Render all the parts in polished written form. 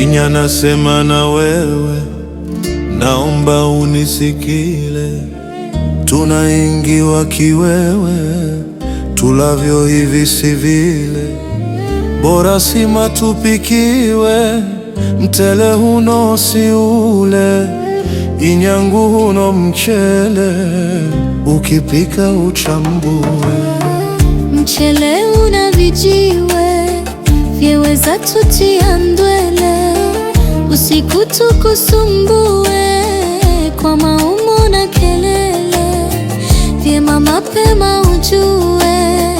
Inya nasema na wewe, naomba unisikile. Tunaingiwa kiwewe, tulavyo hivi si vile. Bora sima tupikiwe, mtele huno si ule. Inyangu huno mchele, ukipika uchambue. Mchele una vijiwe vyeweza tutia ndwele, usiku tukusumbue kwa maumo na kelele, vyema mapema ujue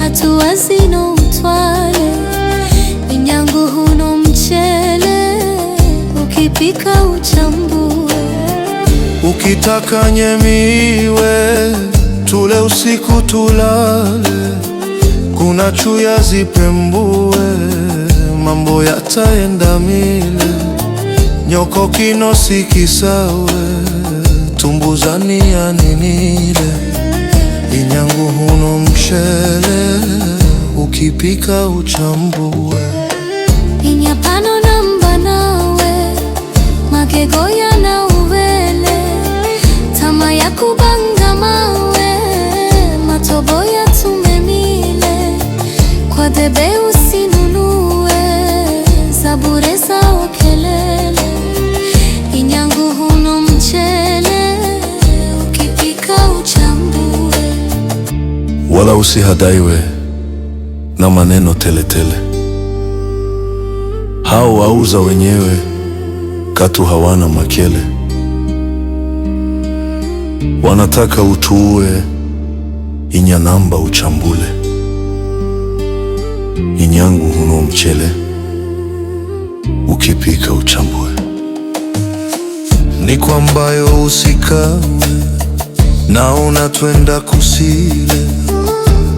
hatua zino utwale. Inyangu huno mchele ukipika uchambue. Ukitaka nyemiwe, tule usiku tulale. Kuna chuya zipembue, mambo yataenda mile. Nyoko kino sikisawe, tumbuzani ya ninile. Inyangu huno mchele, ukipika uchambue. Inyapano namba nawe magego yana uvele, tama ya kubanga mawe matobo ya tumemile, kwa debe usinunue zabure zao kelele. Inyangu huno mchele ukipika uchambue. Wala usihadaiwe na maneno teletele. Hao wauza wenyewe katu hawana makele. Wanataka utuue, inyanamba uchambule. Inyangu huno mchele, ukipika uchambue. Ni kwambayo usikawe, naona twenda kusile.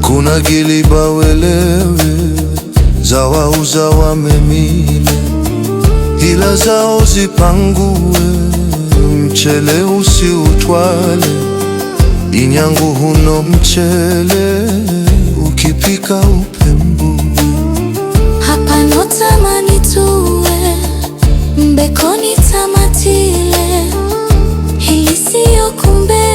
Kuna giliba welewe, za wauza wamemile. Hila zao zipangue, mchele usiutwale. Inyangu huno mchele, ukipika upembue. Hapano tamani tuwe mbekoni tamatile, hili siyo kumbe.